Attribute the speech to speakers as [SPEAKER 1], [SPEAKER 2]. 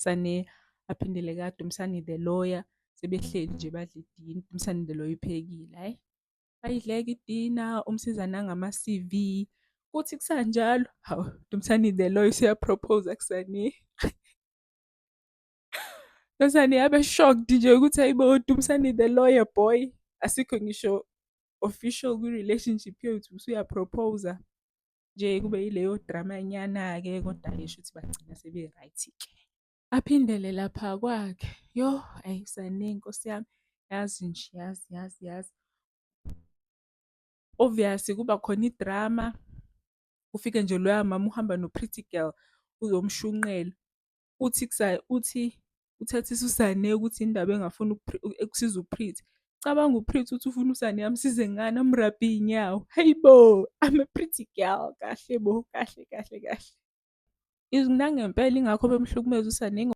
[SPEAKER 1] Sane aphindele kaDumsane the lawyer, sebehleli nje badla idina, uDumsane the lawyer uphekile, hhayi. Bayidleke idina, umsiza nangama-CV. Kuthi kusanjalo, hawu, Dumsane the lawyer useya-propose-a kuSane. USane abe shocked nje ukuthi hayibo, Dumsane the lawyer boy. Asikho ngisho official kwi-relationship yethu, usuya-propose-a. Nje kube yileyo drama nyana-ke, kodwa-ke shuthi bagcina sebe-right-ke. Aphindele lapha kwakhe. Yo, hhayi Sane Nkosi yami, yazi nje, yazi yazi yazi. Obvious kuba khona idrama, ufike nje loya mama uhamba no-pretty girl uzomshunqela. Uthi uthi uthathisa uSane ukuthi indaba engafuni ukusiza uPretty. Cabanga uPretty uthi ufuna uSane amsize ngani, amrabhe iy'nyawo. Hayi bo, I'm a pretty girl, kahle bo, kahle kahle kahle. Nangempela ingakho bemhlukumeza uSane.